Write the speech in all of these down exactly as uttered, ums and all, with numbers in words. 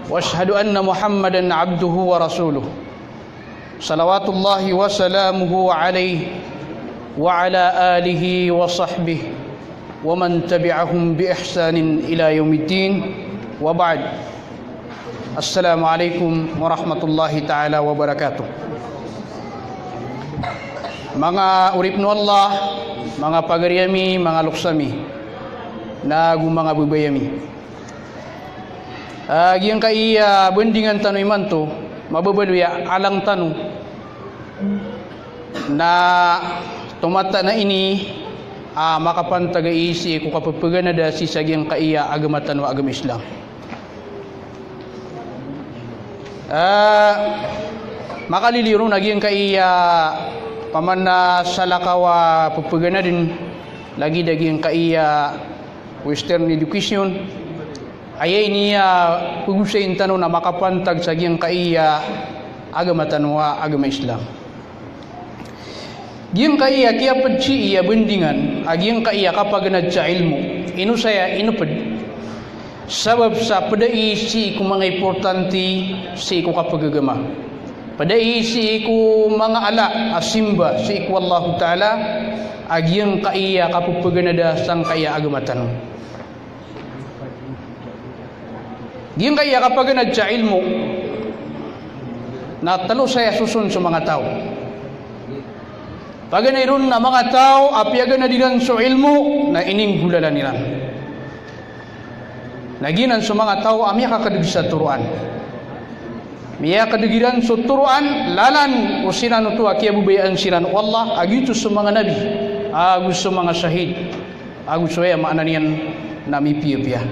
وأشهد أن محمدا عبده ورسوله، صلوات الله وسلامه عليه وعلى آله وصحبه ومن تبعهم بإحسان إلى يوم الدين، وبعد. السلام عليكم ورحمة الله تعالى وبركاته. Manga oripn o Allah, manga pagari ami, manga loks ami, nago manga babay ami. Ah, giyangkaya bandingan tano imanto, mababaloy a alang tano na tomataan a ini a makapantag a isi ko kapphaganada sii sa giyangkaya agama tano a agama Islam. Ah, makaliliyo ron a giyangkaya paman a salakaw a pphaganadan, lagid a giyangkaya Western education, aya ini a pgosayn tano na makapantag sa giyangkaya agama tano a agama Islam. Giyangkaya kiyapd sii a bandingan a giyangkaya kapaganad sa ilmo, ino saya inpd? Sabap sa pd aya sii ko manga importante sii ko kapagagama. Pd aya sii ko manga ala a simba sii ko Allahu Ta'ala a giyangkaya kapphaganada sangkaya agama tano. Giyangkaya kapaganad sa ilmo na tlo saya soson so manga taw. Paganay ron na manga taw a piyaganad iran so ilmo na ininggolalan iran. Na giyanan so manga taw a miyakakadg sa toroan. Miyakadg iran so toroan, lalan o siran oto a kiyababayaan siran o Allah, a giyoto so manga nabi, ago so manga shahid, ago so aya maana niyan na mipiyapiya.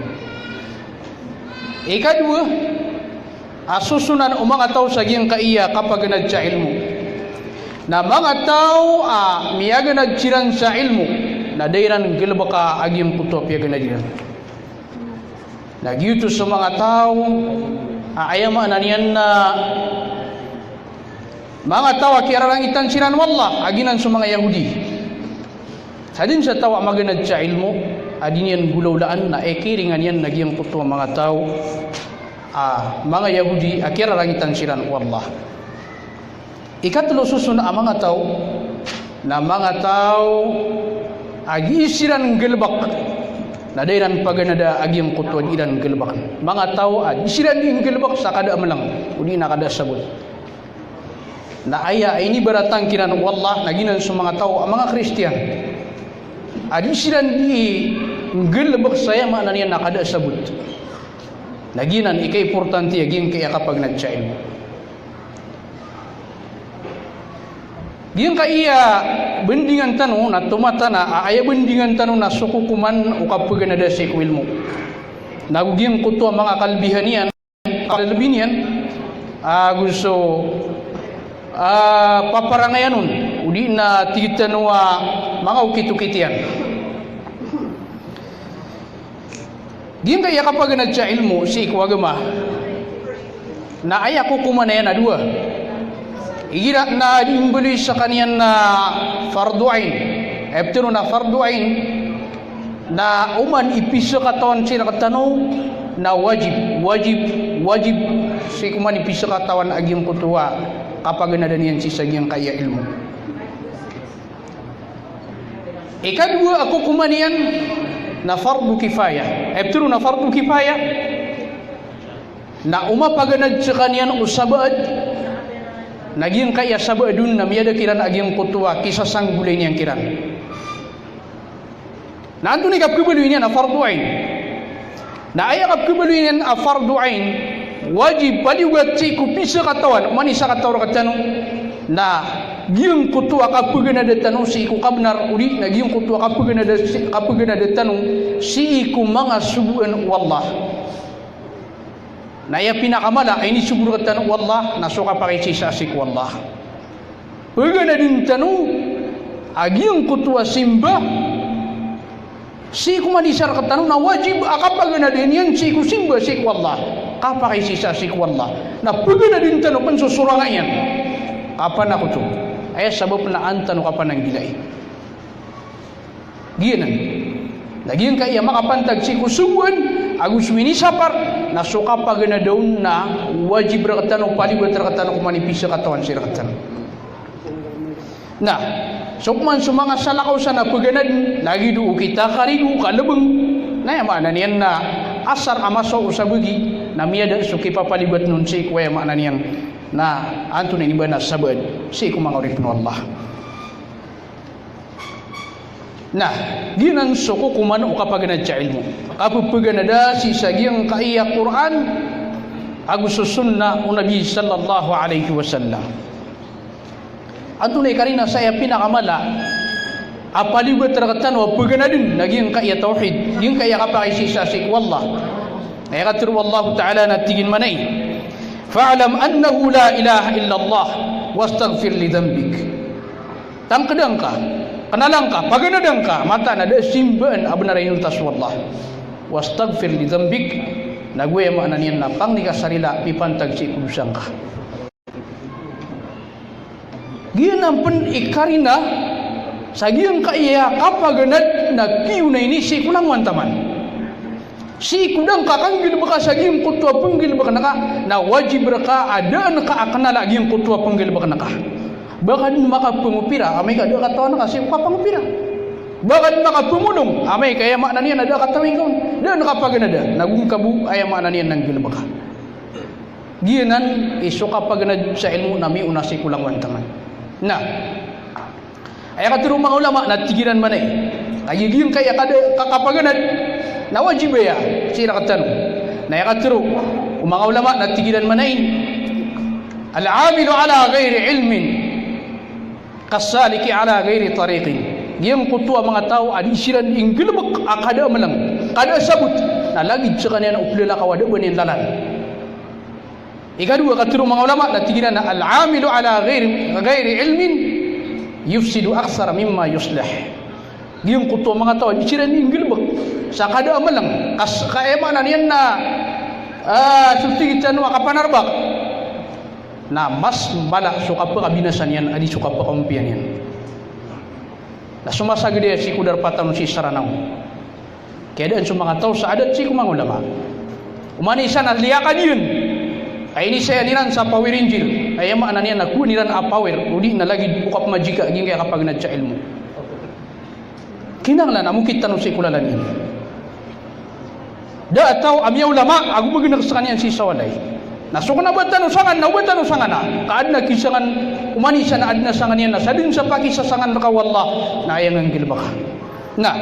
Ikadowa a sosonan o manga taw sa giyangkaya kapaganad sa ilmo na manga taw a miyaganad siran sa ilmo na da iran nggalbka a giyangkoto a piyaganad iran. Na giyoto so manga taw a aya maana niyan na manga taw a kiyararangitan siran o Allah, a giyanan so manga Yahudi. Sadn sa taw a maganad sa ilmo a di niyan nggolawlaan na ikiringan iyan a giyangkoto a manga taw a manga Yahudi a kiyararangitan siran o Allah. Ikatlo soson a manga taw na manga taw a di siran nggalbk na da iran paganada a giyangkoto a di iran nggalbk. Manga taw a di siran di nggalbk sa kada a mlang odi na kada a sabot. Na aya inibaratan kiran o Allah na giyanan so manga taw a manga Kristiyan a di siran di nggalbk sa aya maana niyan na kada a sabot. Na giyanan i kaimportante a giyangkaya kapaganad sa ilmo. Giyangkaya bandingan tano na tomataan a aya bandingan tano na so kokoman o kapaganada sii ko ilmo. Nago giyangkoto a manga kalbihan iyan, kalbi niyan, ago so, ah, paparangayan on, odi na tig tano a manga okit-okit iyan. Giyangkaya kapaganad sa ilmo sii ko agama na aya kokoman iyan na dowa. Igira na di mbaloy skaniyan na fardu ain. Aya ptharoon a fardu ain na oman i pzakatawan sii rktano na wajib, wajib, wajib sii ko oman i pzakatawan a giyangkoto a kapaganadan iyan sii sa giyangkaya ilmo. Ikadowa a kokoman iyan na fardu kifaya. Aya ptharoon a fardu kifaya na o mapaganad skaniyan o sabaad, na giyangkaya sabaad on na miyada kiran a giyangkoto a kisasanggolay niyan kiran. Na antonaa i kapkhabaloy niyan a fardu ain? Na aya kapkhabaloy niyan a fardu ain, wajib, paliyogat sii ko pizakatawan, oman i sakataw rktano, na giyangkoto a kapaganada tano sii ko kabnar, odi na giyangkoto a kapaganada, kapaganada tano sii ko manga sogoan o Allah. Na aya pinakamala a inisogo rktano o Allah na so kapakaisaisa sii ko Allah. Paganadan tano a giyangkoto a simba sii ko manisa rktano na wajib a kapaganadan iyan sii ko simba sii ko Allah, kapakaisaisa sii ko Allah. Na paganadan tano pn so sorang iyan, kapanakoto. Aya sabap na an tano kapananggilai. Giyanan. Na giyangkaya makapantag sii ko sogoan ago so minisapar, na so kapaganad on na wajib rktano, paliyogat rktano ko manipis a katawan sii rktano. Na so koman so manga salakaw san a paganadn, lagid o okit a karigo, kalbng, na aya maana niyan na asar a masowa o sabagi, na miyada so kipapaliyogatn on sii ko aya maana niyan na antonaa ini ba na sabaad sii ko manga oripn o Allah. Na giyanan so kokoman o kapaganad sa ilmo. Kapphaganada sii sa giyangkaya Qur'an ago so sunnah o Nabi sallallahu alaihi wasallam. Antonaa i karina sa aya pinakamala a paliyogat rktano a phaganadn na giyangkaya tawhid, giyangkaya kapakaisaisa sii ko Allah. Aya katharo o Allahu Ta'ala na tig iyan mambo, "Fa'lam annahu la ilaha illallah wastaghfir li dhanbik." Tangkda ngka, knalan ka, phaganada ngka, mataan a da a simbaan a bnar a inonta so Allah. "Wastaghfir li dhanbik," na go aya maana niyan na pangni ka sa rila, pipantag sii ko dosa ngka. Giyanan pn i karina sa giyangkaya kapaganad na kiyaona ini sii ko langowan taman. Sii ko da ngka kanggalbka sa giyangkoto a pnggalbkn ka, na wajib rka a daan ka a knala giyangkoto a pnggalbkn ka. Ba ka dn makapangopira, amay ka da a katawan ka sii ko kapangopira. Ba ka dn makapamolong, amay ka aya maana niyan na da a katawan ka on. Daan ka phaganada, na go ngka bo aya maana niyan na nggalbka. Giyanan i so kapaganad sa ilmo na miyaona sii ko langowan taman. Na aya katharo o manga ulama na tig iran mambo, kagiya giyangkaya kada, ka, kapaganad na wajib aya sii rktano. Na aya katharo o manga ulama na tig iran mambo, "Al-amilu ala ghairi ilmin kas-saliki ala ghairi tariqin." Giyangkoto a manga taw a dii siran inggalbk a kada a mlng, kada a sabot, na lagid skaniyan o plalakaw a da a ba niyan lalan. Ikadowa, katharo o manga ulama na tig iran a, "Al-amilu ala ghairi, ghairi ilmin yufsidu akthara mimma yuslih." Giyangkoto a manga taw a dii siran inggalbk sa kada a mlng, kas-, ka aya maana niyan na, ah, so tig tano a kapanarbak, na mas mala so kapakabinasa niyan a di so kapakaompiya niyan. Na so masagad aya sii ko darpa tano sii sa Ranao, kiyadaan so manga taw sa adat sii ko manga ulama. Oman i isa na liyakad iyan, ay inisaya niran sa Power Ranger. Aya maana niyan na kowaan iran a power, odi na lagid o kapmajika giyangkaya kapaganad sa ilmo. Kinanglan a mokit tano sii ko lalan iyan. Da a taw a miyaolama ago magnk skaniyan sii sa walay. Na so kna ba tano sangan, na o ba tano sangan a, ka adn a kisangan, oman i isa na adn a sangan iyan na sadn sa pakisasangan rka o Allah, na aya nggalbka. Na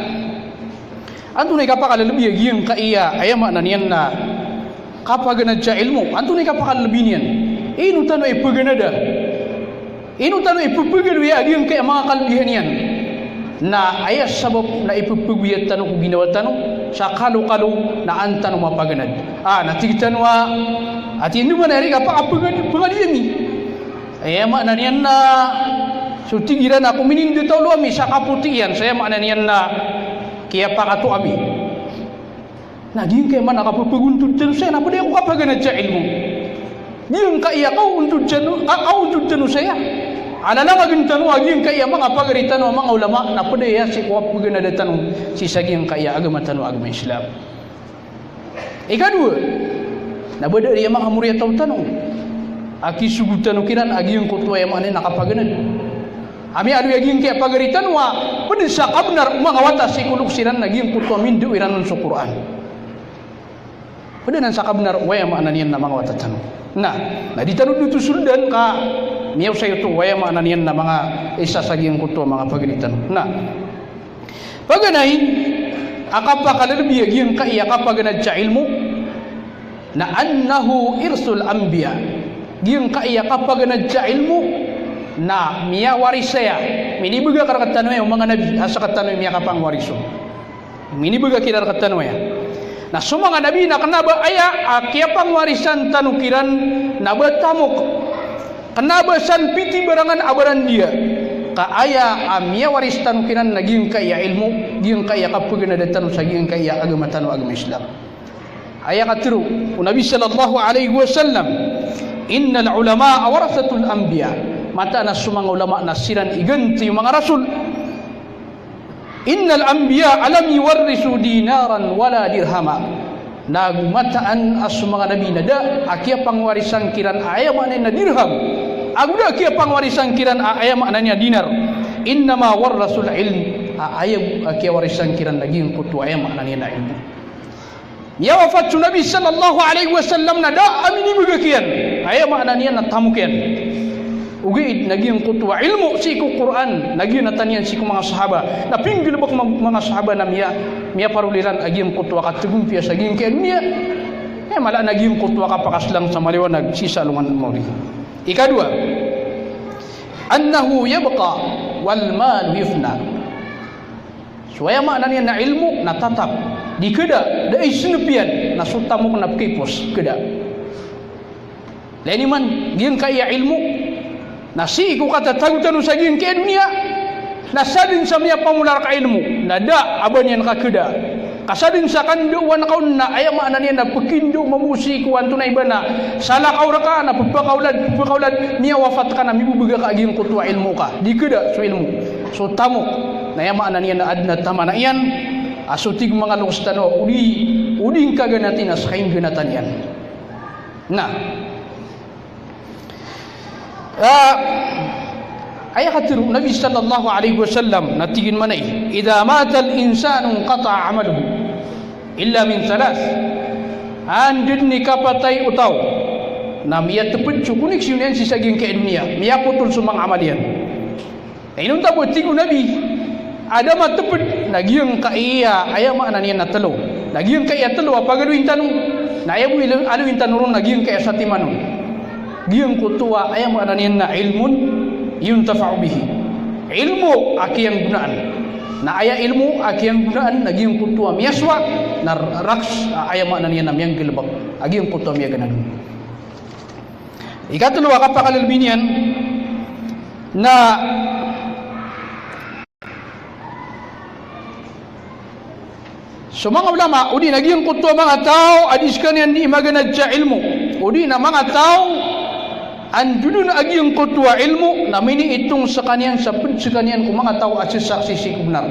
antonaa i kapakalbi a giyangkaya, aya maana niyan na kapaganad sa ilmo? Antonaa i kapakalbi niyan? Ino tano iphaganada? Ino tano ipphagaloya a giyangkaya manga kalbihan iyan? Na aya sabap na ipphagaloya tano ko ginawa tano sa kalokalo na an tano mapaganad. Ah, na tig tano a, ati ino man aya ri kapakapagad-, pagadi ami. Aya maana niyan na so tig iran a ko minindot a olo ami sa kapoti iyan, sa aya maana niyan na kiyapakato ami. Na giyangkaya man a kapaphagontod tano saya na pd aya ko kapaganad sa ilmo. Giyangkaya kaontod tano, ka-, kaontod tano saya. Alalamagn tano a giyangkaya manga pagari tano a manga ulama na pd aya sii ko kapaganada tano sii sa giyangkaya agama tano a agama Islam. Ikadowa, na ba da a riya manga moriyataw tano a kisogo tano kiran a giyangkoto a aya maana niyan na kapaganad. Ami aloy a giyangkaya pagari tano a pd sa kabnar o manga wata sii ko loks iran na giyangkoto a mindao iran on so Qur'an. Pd anan sa kabnar o aya maana niyan na manga wata tano. Na, na di tano dn oto soldan ka miyaosay oto o aya maana niyan na manga isa sa giyangkoto a manga pagari tano. Na paganay a kapakalbi a giyangkaya kapaganad sa ilmo na annahu irthul anbiya. Giyangkaya kapaganad sa ilmo na miyawaris aya, minibgay rktano aya o manga nabi a sktano i miyakapangwaris on. Minibgay kiran rktano aya. Na so manga nabi na kna ba aya a kiyapangwarisan tano kiran na ba tamok. Kna ba san pitibarangan a barandiya. Ka aya a miyawaris tano kiran na giyangkaya ilmo, giyangkaya kapaganada tano sa giyangkaya agama tano a agama Islam. Aya katharo o Nabi sallallahu alaihi wasallam, "Innal ulama'a warathatul anbiya." Mataan a so manga ulama na siran i ganti o manga rasul. "Innal anbiya'a lam yuwarrithu dinaran wala dirhama." Na ago mataan a so manga nabi na da a kiyapangwarisan kiran a aya maana niyan na dirham, ago da a kiyapangwarisan kiran a aya maana niyan na dinar. Innama warrasul ilm, a aya a kiyawarisan kiran na giyangkoto a aya maana niyan na ilmo. Miyawafat so Nabi sallallahu alaihi wasallam na da a minibgay kiyan, aya maana niyan na tamok iyan. Ogaid na giyangkoto a ilmo sii ko Qur'an na giyanatan iyan sii ko manga sahaba. Na pinggalbk o manga sahaba na miya, miyaparoli ran a giyangkoto a katagompiya sa giyangkaya doniya. Aya mala na giyangkoto a kapakaslang sa maliwanag sii sa alongan a maori. Ikadowa, annahu yabqa wal malu yafna. So aya maana niyan na ilmo na tatap, di kda, da i snp iyan, na so tamok na pkipos, kda. Lagid man giyangkaya ilmo na sii ko katatago tano sa giyangkaya doniya, na sadn sa miyapamola rka a ilmo na da a ba niyan kakda. Ka sadn sa kandowaan ka on na aya maana niyan na pkindaw mambo sii ko antonaa i ba na salakaw rka na pphakaolad, pphakaolad, miyawafat ka na mibabagr ka a giyangkoto a ilmo ka. Di kda so ilmo. So tamok na aya maana niyan na adn a tamana iyan a so tig o manga loks tano a o di, o di ngka ganati na ska i ngganatan iyan. Na ah, aya katharo o Nabi sallallahu alaihi wasallam na tig iyan mambo a, "Idha mata al-insanu inqata'a amaluhu illa min thalath." Anda dn i kapatay o taw na miyatpd so koneksiyon iyan sii sa giyangkaya doniya, miyapotol so manga amal iyan. Na inonta bo, tig o Nabi, a da matpd na giyangkaya, aya maana niyan na tlo. Na giyangkaya tlo a pagaloyin tano, na aya bo i alo-, aloyin tano ron na giyangkaya satiman on. Giyangkoto a aya maana niyan na ilmun yuntafa'u bihi. Ilmo a kiyanggonaan. Na aya ilmo a kiyanggonaan na giyangkoto a miyasowa, na r-, raks a aya maana niyan na miyanggalbk a giyangkoto a miyaganad on. Ikatlo a kapakalbi niyan na so manga ulama, odi na giyangkoto a manga taw a di skaniyan di maganad sa ilmo, odi na manga taw a ndodon a giyangkoto a ilmo na miniitong skaniyan sa pd skaniyan ko manga taw a sasaksi sii ko bnar.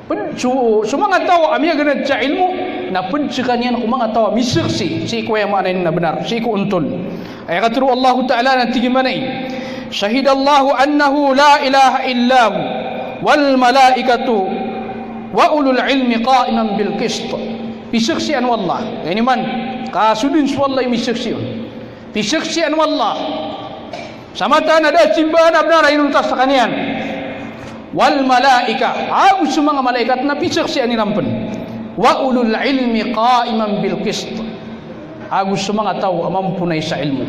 Pd so, so manga taw a miyaganad sa ilmo na pd skaniyan ko manga taw a misaksi sii ko aya maana niyan na bnar, sii ko ontol. Aya katharo o Allahu Ta'ala na tig iyan mambo a, "Shahidallahu annahu la ilaha illa hu wal malaikatu wa ulul ilmi qa'iman bil qist." Pisaksian o Allah. Aya niyan man, ka so dn so Allah i misaksi on. Pisaksian o Allah sa mataan a da a simbaan a bnar a inonta skaniyan. Wal malaika, ago so manga malaikat na pisaksian iran pn. Wa ulul ilmi qa'iman bil qist. Ago so manga taw a mamponay sa ilmo.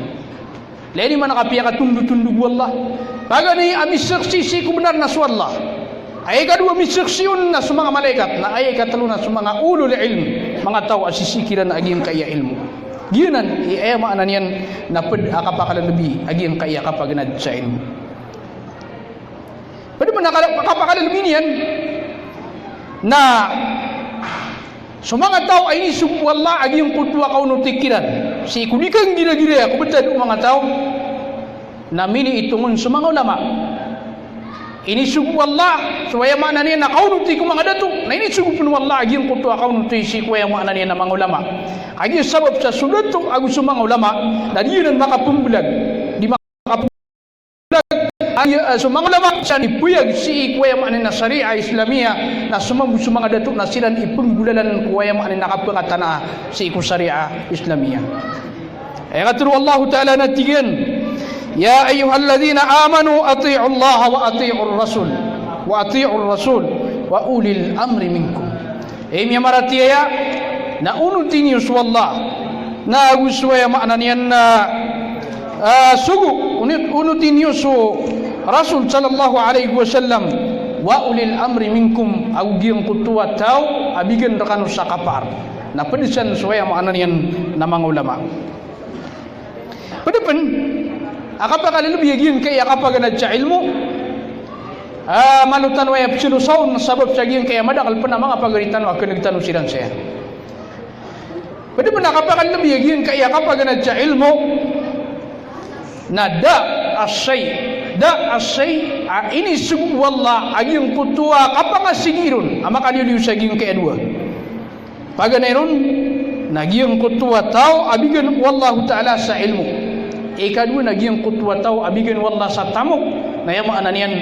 Lagid man a kapiyakatondotondog o Allah. Paganay a misaksi sii ko bnar na so Allah. Aya ikadowa a misaksi on na so manga malaikat, na aya ikatlo na so manga ulul ilm, manga taw a sisii kiran a giyangkaya ilmo. Giyanan i aya maana niyan na pd a kapakalbi a giyangkaya kapaganad sa ilmo. Pd man a ka-, kapakalbi niyan na so manga taw a inisogo o Allah a giyangkoto a kaonoti kiran sii ko di kanggiragiraa ko btad o manga taw, na miniitong on so manga ulama. Inisogo o Allah so aya maana niyan na kaonoti ko manga dato, na inisogo pn o Allah a giyangkoto a kaonoti sii ko aya maana niyan na manga ulama. Kagiya sabap sa so dato ago so manga ulama na di iran makapmblag, di makapmblag. Aya, eh, so manga ulama sa ipayag sii ko aya maana niyan na Sharia Islamiyah, na so manga, so manga dato na siran i pnggolalan ko aya maana niyan na kapakatanaa sii ko Sharia Islamiyah. Aya katharo o Allahu Ta'ala na tig iyan, "Ya ayyuhalladhina amanu ati'ullaha wa ati'ur rasul, wa ati'ur rasul, wa ulil amri minkum." Hay miyamaratiyaya, na onoti niyo so Allah, na ago so aya maana niyan na, ah, sogo, onot-, onoti niyo so Rasul sallallahu alaihi wasallam, wa ulil amri minkum, ago giyangkoto a taw a bigan rkano sa kapaar. Na pd san so aya maana niyan na manga ulama. Pd pn a kapakalbi a giyangkaya kapaganad sa ilmo, ah, malo tano aya pzalosaon sabap sa giyangkaya madakl pn a manga pagari tano a kneg tano siran saya. Pd pn a kapakalbi a giyangkaya kapaganad sa ilmo na da a shay, da a shay a inisogo o Allah a giyangkoto a kapangasigi ron a makaliyoliyo sa giyangkaya dowa. Paganay ron, na giyangkoto a taw a bigan o Allahu Ta'ala sa ilmo. Ikadowa na giyangkoto a taw a bigan o Allah sa tamok, na aya maana niyan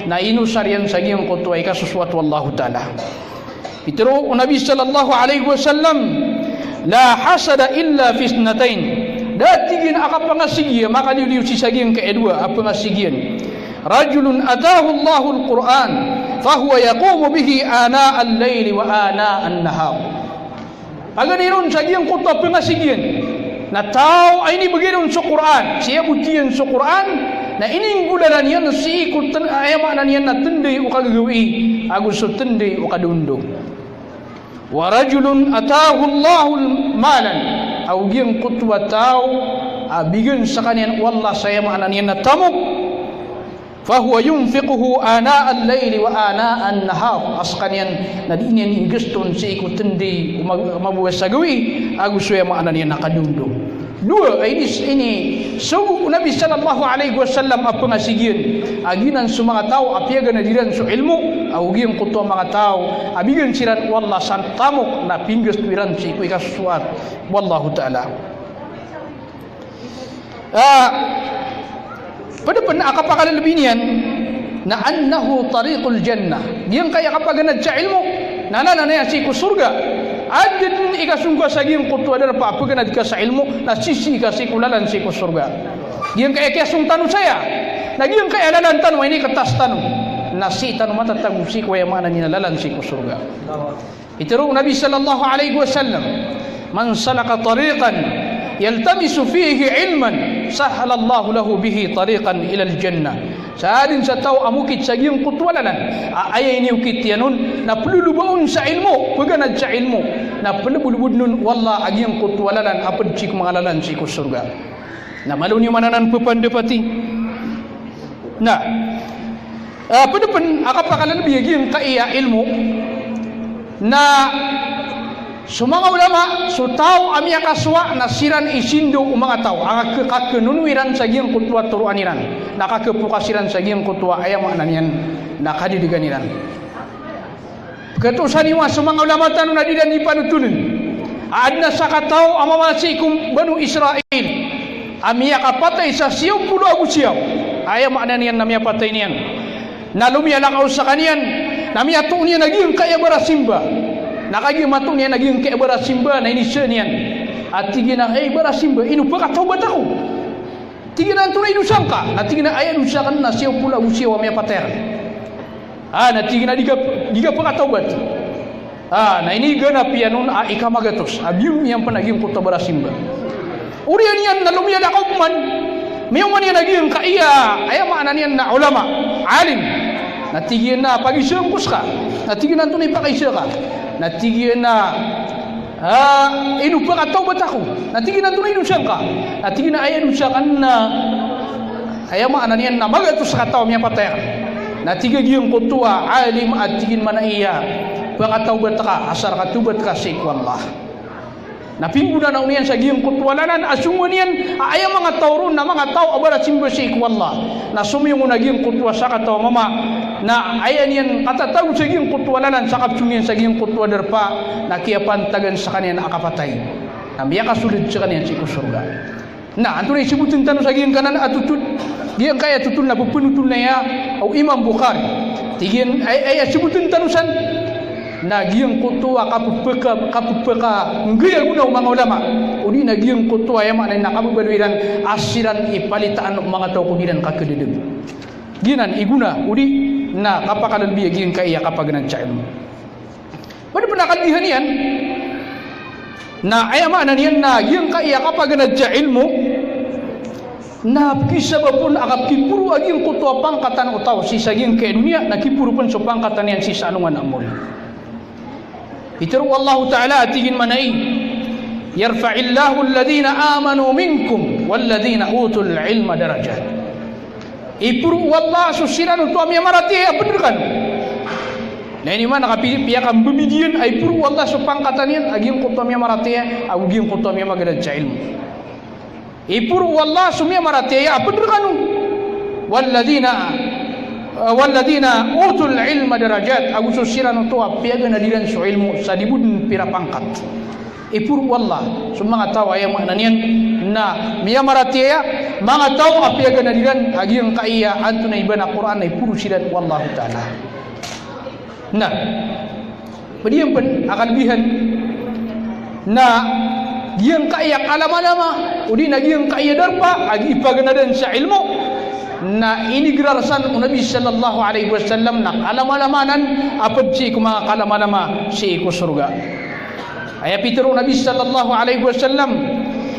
na inosar iyan sa giyangkoto a ikasosoat o Allahu Ta'ala. Pitharo o Nabi sallallahu alaihi wasallam, "La hasada illa fi ithnatain." Da, tig iyan, a kapangasigi a makaliyo-liyo sii sa giyangkai a dowa a pangasigi iyan. "Rajulun atahu Allahul Qur'an, fahuwa yaqumu bihi ana al-laili wa ana an-nahar." Paganay ron sa giyangkoto a pangasigi iyan, na taw a inibgay ron so Qur'an, siyaboti iyan so Qur'an, na ininggolalan iyan sii ko tn-, aya maana niyan na tnday o kagagawii, ago so tnday o kadaondaw. "Wa rajulun atahu Allahu malan." Ago giyangkoto a taw a bigan skaniyan o Allah sa aya maana niyan na tamok. "Fahuwa yunfiquhu ana al-laili wa ana an-nahar." A skaniyan na dii niyan inggaston sii ko tnday o mag-, mababasa a gawii, ago so aya maana niyan na kadaondaw. Dowa a ini, inisogo o Nabi sallallahu alaihi wasallam a pangasigi iyan a giyanan so manga taw a piyaganad iran so ilmo, ago giyangkoto a manga taw a bigan siran o Allah sa tamok na pinggasto iran sii ko ikasosoat o Allahu Ta'ala. Ah, pd pn a kapakalbi niyan na annahu tariqul jannah. Giyangkai a kapaganad sa ilmo na lalan aya sii ko sorga. Adn i kasong ka sa giyangkoto a darpa a pganad ka sa ilmo, na sisii ka sii ko lalan sii ko sorga. Giyangkai a kiyasong tano saya, na giyangkai a lalan tano a iniktas tano, na sii tano matatago sii ko aya maana niyan na lalan sii ko sorga. Pitharo o Nabi sallallahu alaihi wasallam, "Man salaka tariqan yaltamisu fihi ilman, sahhalallahu lahu bihi tariqan ilal jannah." Sadn sa taw a mokit sa giyangkoto a lalan a aya iniokit iyan on na ploloba on sa ilmo, pganad sa ilmo, na plbolobodn on o Allah a giyangkoto a lalan a pd sii ko manga lalan sii ko sorga. Na malo niyo man anan ppandapati. Na, ah, pd pn a kapakalbi a giyangkai a ilmo na so manga ulama, so taw a miyakasowa na siran i sindaw o manga taw a kak-, kaknono iran sa giyangkoto a toroan iran, na kakpokas iran sa giyangkoto a aya maana niyan na kadadagan iran. Pkhatoosan iyo a so manga ulama tano na di iran di panotoln a adn a sakataw a mama sii ko Banu Israil a miyakapatay sa siyaw polo ago siyaw. Aya maana niyan na miyapatay niyan na lomiyalakaw skaniyan, na miyatoon iyan a giyangkai a barasimba. Na kagiya matoon iyan a giyangkai a barasimba na inisa niyan a tig iyan a, "Hay barasimba, ino pkatawbat ako?" Tig iyan a, "Antonaa i dosa ngka?" Na tig iyan a, "Aya dosa akn na siyaw polo ago siyaw a miyapatay akn." Ah, na tig iyan a di ka, di ka pkatawbat. Ah, na iniganap iyan on a ika magatos a biyono iyan pn a giyangkoto a barasimba. Oriyan iyan na lomiyalakaw pman, miyaoma niyan a giyangkai a, aya maana niyan na ulama, alim. Na tig iyan a, "Pagiza ngko ska." Na tig iyan a, "Antonaa i pakagiza ka?" Na tig iyan a, Ah, ino pkatawbat ako? Na tig iyan a, "Antonaa i dosa ngka?" Na tig iyan a, "Aya dosa akn na, aya maana niyan na magatos a kataw a miyapatay akn." Na tig a giyangkoto a alim a tig iyan mambo a, "Pkatawbat ka, asar ka tawbat ka sii ko Allah." Na pinggonanao niyan sa giyangkoto a lalan a songowan iyan a aya manga taw ron na manga taw a barasimba sii ko Allah. Na somiyong on a giyangkoto a sakataw a mama, na aya niyan katatago sa giyangkoto a lalan sa kapsong iyan sa giyangkoto a darpa, na kiyapantagan skaniyan a kapatay. Na miyakasold skaniyan sii ko sorga. Na antonaa i sabotn tano sa giyangkanan a totol? Giyangkaya totol na pphanotolan aya o Imam Bukhari. Tig iyan a, aya sabotn tano san na giyangkoto a kapphaka, kapphaka nggay a gona o manga ulama, odi na giyangkoto a aya maana niyan na kababaloy iran a siran i palitaan o manga taw ko di iran kakadadag. Giyanan i gona odi na kapakalbi a giyangkaya kapaganad sa ilmo. Pd pn a kalbihan iyan na aya maana niyan na giyangkaya kapaganad sa ilmo na pkisabap on a kapkiporo a giyangkoto a pangkatan o taw sii sa giyangkaya doniya, na kiporo pn so pangkatan iyan sii sa alongan a mori. Pitharo o Allahu Ta'ala a tig iyan mambo a, "Yarfa'illahu alladhina amanu minkum walladhina utul ilma darajat." Iporo o Allah so siran oto a miyamaratiyaya a pd rkano. Na ino man a kapi-, piyakambibid iyan a iporo o Allah so pangkatan iyan a giyangkoto a miyamaratiyaya ago giyangkoto a miyamaganad sa ilmo. Iporo o Allah so miyamaratiyaya a pd rkano. Walladhina Walladhina utul ilma darajat, ago so siran oto a piyaganad iran so ilmo sa di bo dn pira pangkat. Iporo o Allah so manga taw a aya maana niyan na miyamaratiyaya, manga taw a piyaganad iran a giyangkaya antonaa i ba na Qur'an na iporo siran o Allahu Ta'ala. Na pd iyan pn a kalbihan na giyangkaya kalamalama odi na giyangkaya darpa a gii paganadan sa ilmo na inigrar san o Nabi sallallahu alaihi wasallam na kalamalama anan a pd sii ko manga kalamalama sii ko sorga. Aya pitharo o Nabi sallallahu alaihi wasallam,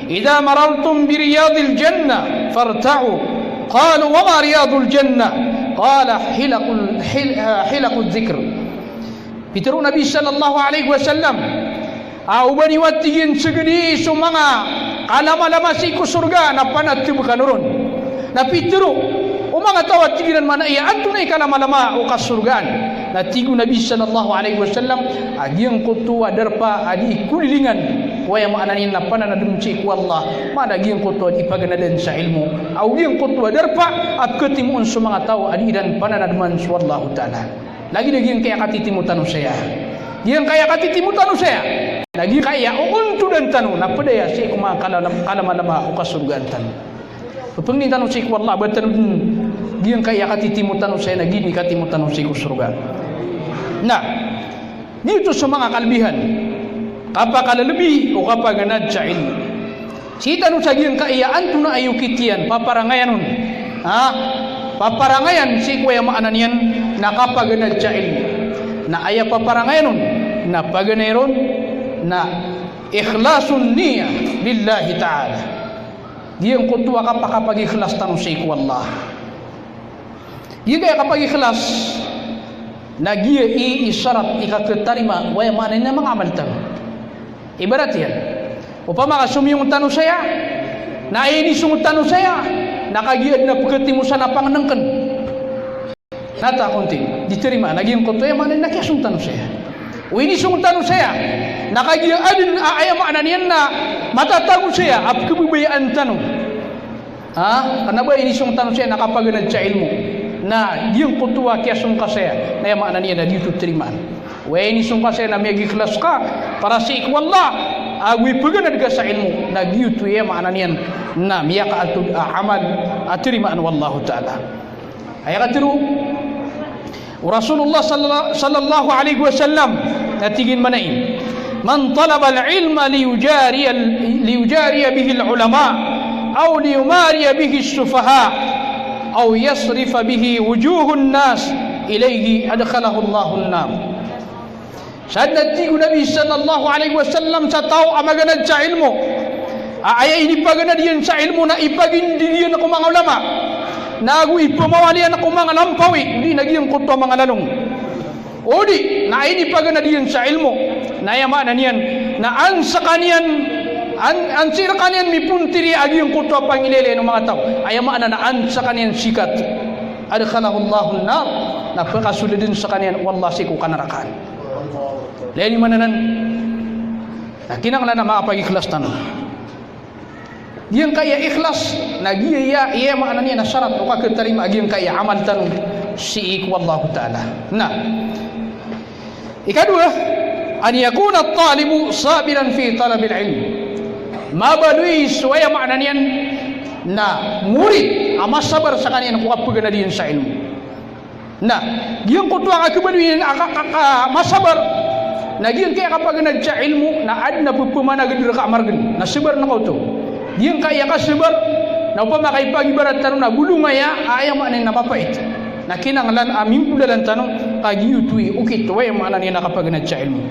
"Idha marartum bi riyadil jannah farta'u." Qalu, "Wa ma riyadul jannah?" Qala, "Hilaqul, hil-, ah, hilaqudh dhikr." Pitharo o Nabi sallallahu alaihi wasallam, a o ba niyo, a tig iyan, sgdi so manga kalamalama sii ko sorga na panatb kano ron. Na pitharo o manga taw a tig iran, maana iya antonaa i kalamalama o kasorgaan? Na tig o Nabi sallallahu alaihi wasallam a giyangkoto a darpa a dii kolilingan o aya maana niyan na pananadm sii ko Allah, maana giyangkoto a dii paganadan sa ilmo, ago giyangkoto a darpa a pkhatimoon so manga taw a dii iran pananadman so Allahu Ta'ala. Lagid a giyangkaya katitimo tano saya. Giyangkaya katitimo tano saya na giyangkaya oontodan tano na pd aya sii ko manga kala-, kalamalama o kasorgaan tano. Pphangnin tano sii ko Allah a ba tano dn giyangkaya katitimo tano saya na giya i katimo tano sii ko sorga. Na giyoto so manga kalbihan, kapakalbi o kapaganad sa ilmo. Sii tano sa giyangkaya antonaa i okit iyan, paparangayan on. Ha? Paparangayan sii ko aya maana niyan na kapaganad sa ilmo. Na aya paparangayan on na paganay ron na ikhlasun niyyah lillahi ta'ala. Giyangkoto a kapakapagikhlas tano sii ko Allah. Giyangkaya kapagikhlas na giya i, i sarat i kakhatarima o aya maana niyan a manga amal tano. Ibarat iyan, opama ka somiyong tano saya, na aya inisong tano saya na kagiya adn a pkhatimo san a pangnngkn. Na ta konti, di tarimaan a giyangkoto aya maana niyan na kiyasong tano saya. O inisong tano saya na kagiya adn a aya maana niyan na matatago saya a pkhababayaan tano. Ha? Kna ba inisong tano saya na kapaganad sa ilmo. Na giyangkoto a kiyasong ka saya na aya maana niyan na di oto tarimaan. Oway, inisong ka saya na miyagikhlas ka para sii ko Allah, ago ipaganad ka sa ilmo, na giyoto i aya maana niyan na miyakaaltod a amal a tarimaan o Allahu Ta'ala. Aya katharo o Rasulullah salla-, sallallahu alaihi wasallam, na tig iyan mambo a, "Man talabal ilma liyujariya, liyujariya bihil ulama, aw liyumariya bihis sufaha, aw yasrifa bihi wujuhun nas ilaihi, adkhalahullahu an-nar." Sadn a tig o Nabi sallallahu alaihi wasallam sa taw a maganad sa ilmo, a aya inipaganad iyan sa ilmo na ipagindg iyan ko manga ulama, na ago ipamawali iyan ko manga lampawi, odi na giyangkoto a manga lalong. Odi na inipaganad iyan sa ilmo na aya maana niyan na an skaniyan, an, an sii rkaniyan mipontiri a giyangkoto a pangilaylay o manga taw. Aya maana na an skaniyan sikat. Adkhalahullahu an-nar, na pkasoldn skaniyan o Allah sii ko kanarakaan. Lagid man anan, na kinanglan a makapagikhlas tano. Giyangkaya ikhlas na giya i aya maana niyan na sarat o kakhatarima a giyangkaya amal tano sii ko Allahu Ta'ala. Na ikadowa, an yakuna at-talibu sabiran fi talabil ilm. Mabaloy so aya maana niyan na morit a masabar skaniyan ko kapaganad iyan sa ilmo. Na giyangkoto a kabaloy iyan a ka, ka, ka, masabar, na giyangkaya kapaganad sa ilmo na adn a pphamanagd rka a margn, na sabar na ka oto. Giyangkaya kasabar na opama ka ipagibarat tano na bolong aya a aya maana niyan na mapait, na kinanglan a minggolalan tano ka giyoto i okit o aya maana niyan na kapaganad sa ilmo.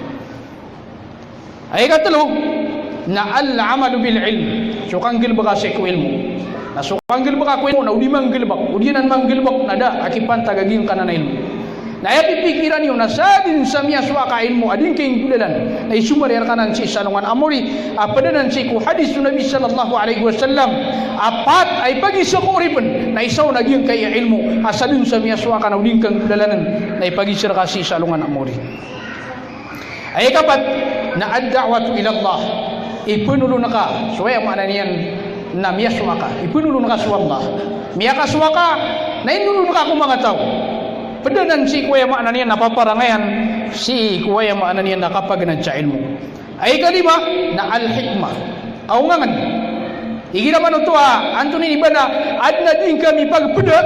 Aya ikatlo na al-amalu bil ilm, so kanggalbka sii ko ilmo. Na so kanggalbka ko ilmo na o di manggalbk, o di anan manggalbk na da a kipantag a giyangkanan a ilmo. Na aya pipikiran iyo na sadn sa miyasowa ka a ilmo a di ngka inggolalan, na isomar iyan rka anan sii sa alongan a mori a pd anan sii ko hadith o Nabi sallallahu alaihi wasallam a pat a ipagisa ko oripn, na isa on na giyangkaya ilmo a sadn sa miyasowa ka na o di ngka nggolalan na ipagisa rka sii sa alongan a mori. Aya ikapat na ad-da'watu ila Allah. Ipnolon ka so aya maana niyan na miyasowa ka. Ipnolon ka so Allah. Miyakasowa ka na inolon ka ko manga taw. pd anan sii ko aya maana niyan na paparangayan, sii ko aya maana niyan na kapaganad sa ilmo. Aya ikalima na al-hikmah. Kaongangan. Igira man oto a antonaa ini ba na adn a di ngka mipagpda,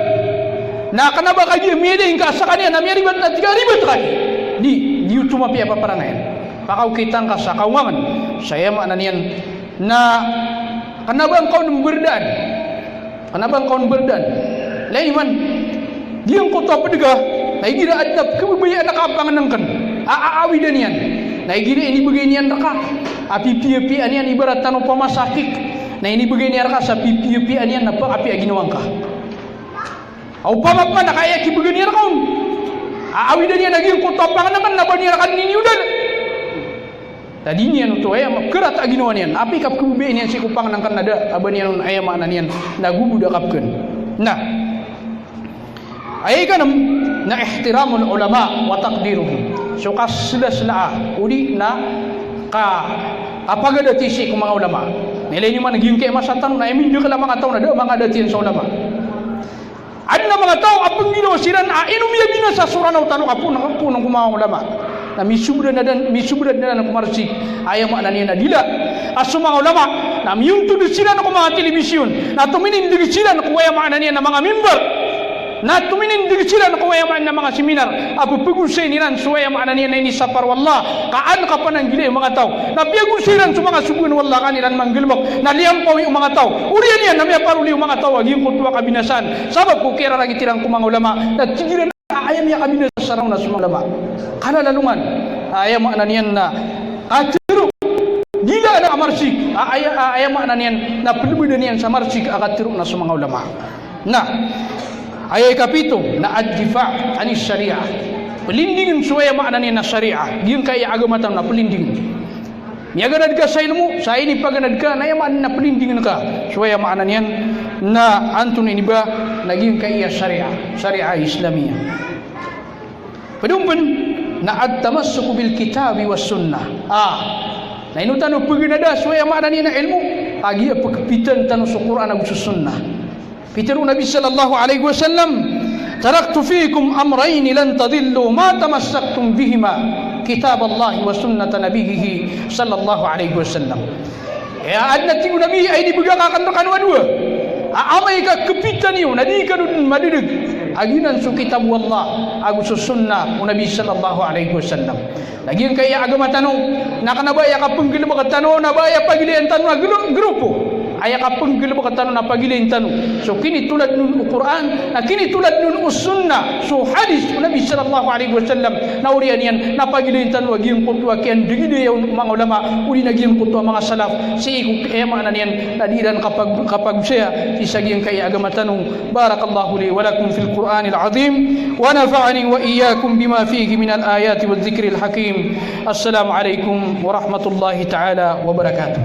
na kna ba kagiya miyailay ngka a skaniyan na miyaribat na tig ka ribat ka. Di, di oto mapiya paparangayan. Pakaokita ngka sa kaongangan. Sa aya maana niyan na kna ba ngka on mbrdaan. Kna ba ngka on mbrdaan. Ilay niyo man, giyangkoto a pd ka, na igira adn a pkhababayaan ka a pangnngkn a, a, aawidan iyan. Na igira inibgay niyan rka a pipiyapiyaan iyan, ibarat tano pamasa a cake. Na inibgay niyan rka sa pipiyapiyaan iyan na pakapiya a ginawa ngka. Opama pman na ka aya kibgan iyan rka on a, aawidan iyan a giyangkoto a pangnngkn na ba niyan rka dn iniyodan. Na di niyan oto aya ma-, kharat a ginawa niyan. Apiya ka pkhababayaan iyan sii ko pangnngkn na da a ba niyan on aya maana niyan na gobod a kapkn. Na aya ikanm na ihtiramul ulama wa taqdiruhum. So kaslasla odi na ka, kapagadati sii ko manga ulama. Na ilay niyo man giyangkai a masa tano na aya mindakl a manga taw na da a manga adati iyan sa ulama. Adn a manga taw a pnggiraw siran a ino miyabinasa so Ranaw tano ka poon, poon ko manga ulama. Na misobrad anan, misobrad anan ko marsik, aya maana niyan na dila a so manga ulama na miyontod siran ko manga telebisyon, na tominindg siran ko aya maana niyan na manga mimbar, na tominindg siran ko aya maana niyan na manga seminar a pphagosayn iran so aya maana niyan na inisapar o Allah ka an kapananggilai o manga taw. Na piyagosay iran so manga sogoan o Allah ka an iran manggalbk, na liyampawi o manga taw. Oriyan iyan na miyaparoli o manga taw a giyangkoto a kabinasaan sabap ko kiyararangit iran ko manga ulama. Na tig iran a aya miyakabinasa sa Ranaw na so manga ulama. Kalalalongan a aya maana niyan na katharo. Dila anan a marsik a aya, a aya maana niyan na plbdan iyan sa marsik a katharo na so manga ulama. Na aya ikapito na ad-difa' anis shari'ah. Plindingn so aya maana niyan na shari'ah. Giyangkai a agama tano na plindingn. Miyaganad ka sa ilmo, sa inipaganad ka, na aya maana niyan na plindingn ka so aya maana niyan na antonaa ini ba na giyangkai a shari'ah, shari'ah Islamiyah. Pd on pn na at-tamassuku bil kitabi was sunnah. Ah, na ino tano pganada so aya maana niyan na ilmo? Kagiya pkpitan tano so Qur'an ago so sunnah. Pitharo o Nabi sallallahu alaihi wasallam, "Taraktu fikum amrayni lan tadillu ma tamassaktum bihima, kitaballahi wa sunnata nabiyyihi sallallahu alaihi wasallam." Aya adn a tig o Nabi a inibgay akn rkano a dowa a amay ka kpitan iyo na di kano dn madadg a giyanan so kitab o Allah ago so sunnah o Nabi sallallahu alaihi wasallam. Na giyangkai a agama tano na kna ba aya kapnggalbk tano na ba aya pagilayn tano na gru-, grupo. Aya kapnggalbk tano na pagilayn tano so kinitoladn on o Qur'an, na kinitoladn on o sunnah, so hadith o Nabi sallallahu alaihi wasallam. Na oriyan iyan na pagilayn tano a giyangkoto a kiyandagidaya on o manga ulama, odi na giyangkoto a manga salaf, sii ko aya maana niyan na di iran kapag-, kapagosaya sii sa giyangkai a agama tano. بارك الله لي ولكم في القرآن العظيم، ونفعني وإياكم بما فيه من الآيات والذكر الحكيم. السلام عليكم ورحمة الله تعالى وبركاته.